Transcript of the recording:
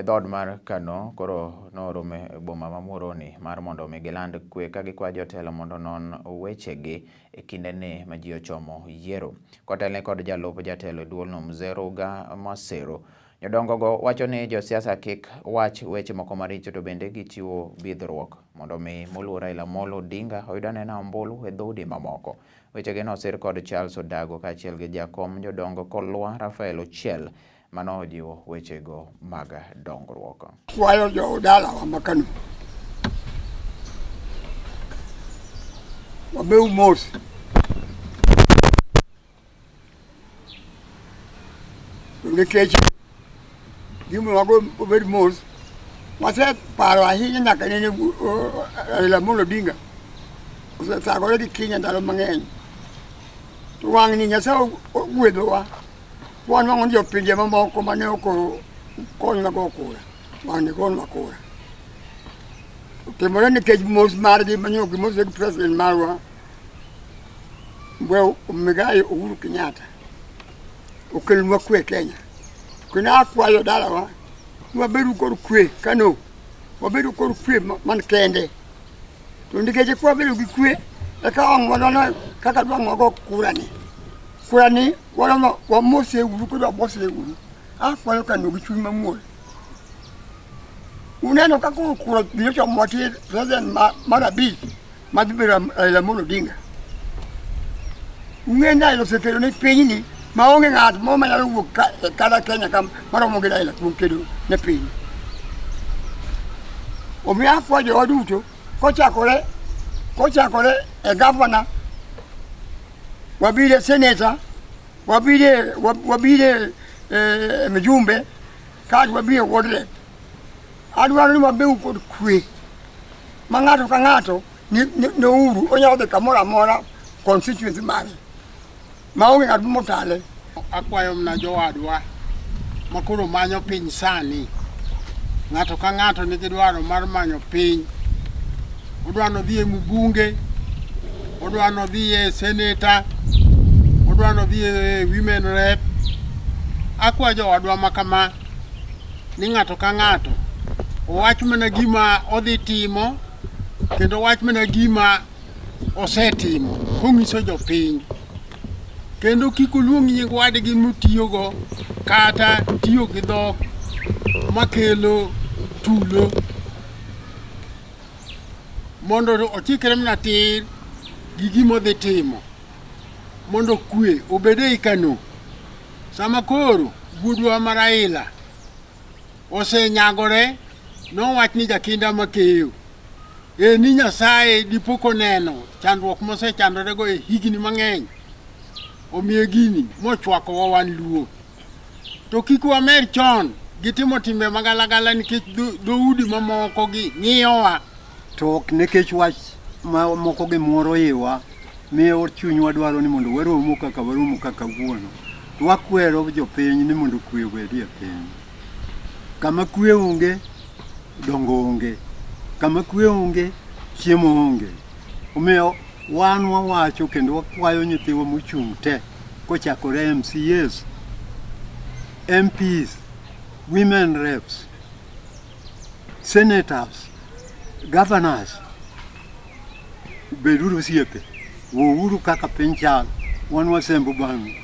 Dhood mar Kano koro noromo e boma ma Muhoroni mar mondo omi giland kwe ka gikwayo jotelo mondo onon wechegi e kindeni ma ji ochomo yiero. Kotelne kod jalup jatelo e duolno Mzee Ruga Masero, jodongogo wacho ni josiasa kik wach weche moko maricho to bende gichiwo bidhruok mondo omi moluor Raila Amolo Odinga oyud anena ombulu e dhoudi mamoko. Wechegi nosir kod Charles Odago kaachiel gi jakom jodongo Kolwa Raphael Ochiel mano ojiwo wechego mag dongruok. Kwayo jodalawa ma Kano wabeu mos to nikech gimomiyo wago obed mos waseparo ahinya nyaka nene Raila Amolo Odinga osethagore gi Kenya ndalo mang'eny to wang'ni Nyasaye ogwedhowa Wanwang'o ni jopinje mamoko mane ok okonywa go kura, wang'ni gonwa kura. Otimore nikech mos margi manyo gimose gi president marwa Mbwe Migai Uhuru Kenyatta okelonwa kwe Kenya. Kendo akwayo dalawa ni wabedu kod kwe Kano, wabedu kod kwe man kende. To nikech kwabedo gi kwe eka ang' wanone kaka dwang' wago kura ni. Kura ni waromo wamose uru kendo wabosre uru. Akwayo Kano gi chuny mamuol. Uneno ka koro kura biro chomo tir president mar abich madhi bedo Raila Amolo Odinga. Ung'e ni Raila osekedo ne pinyni maonge ng'at moro manyalo wuok kata Kenya ka maromo gi Raila kuom kedo ne piny. Omiyo akwayo jowa duto kochakore kochakore e gavana wabire seneta wabire wabire e mjumbe kaeto wabire ward rep. Adwaro ni wabed kod kwe ma ng'ato ka ng'ato ni uhuru onyalo dhi kamoro amora constituency mare maonge ng'at motale. Akwayo mana jowadwa makoro manyo piny sani, ng'ato ka ng'ato nigi dwaro mar manyo piny. Odwa nodhi e mbunge, odwa nodhi e seneta, odwa nodhi e women rep. Akwayo jowadwa ma kama ni ng'ato ka ng'ato owach mana gima odhi timo kendo owach mana gima osetimo konyiso jopiny. Kendo kik oluong nying wadgi motiyogo kata tiyo gi dhok makelo tulo mondo ochikre mana tir gi gima odhi timo mondo kwe obed ei Kano. Sama koro wuodwa ma Raila osenyagore nowach ni jakinda makeyo. Ee ni Nyasaye dipo koneno chandruok mosechandorego e higni mang'eny omiye gini mochwakowa wan Luo. To kik wamer chon gi timo timbe magalagala nikech dhoudi mamoko gi ng'iyowa. To ok nikech wach ma moko gi moro iwa miyo chunywa dwaro ni mondo waromo kaka waromo kaka kawuono. To wakwero jopiny ni mondo kwe obedie e piny. Kama kwe onge, dongo onge. Kama kwe onge, chiemo onge. Omiyo wan wawacho kendo wakwayo nyithiwa mochung' te kochakore MCAs, MPs, women reps, senators, governors, beduru osiepe, wuouru kaka piny chal, wan wasembo bang'u.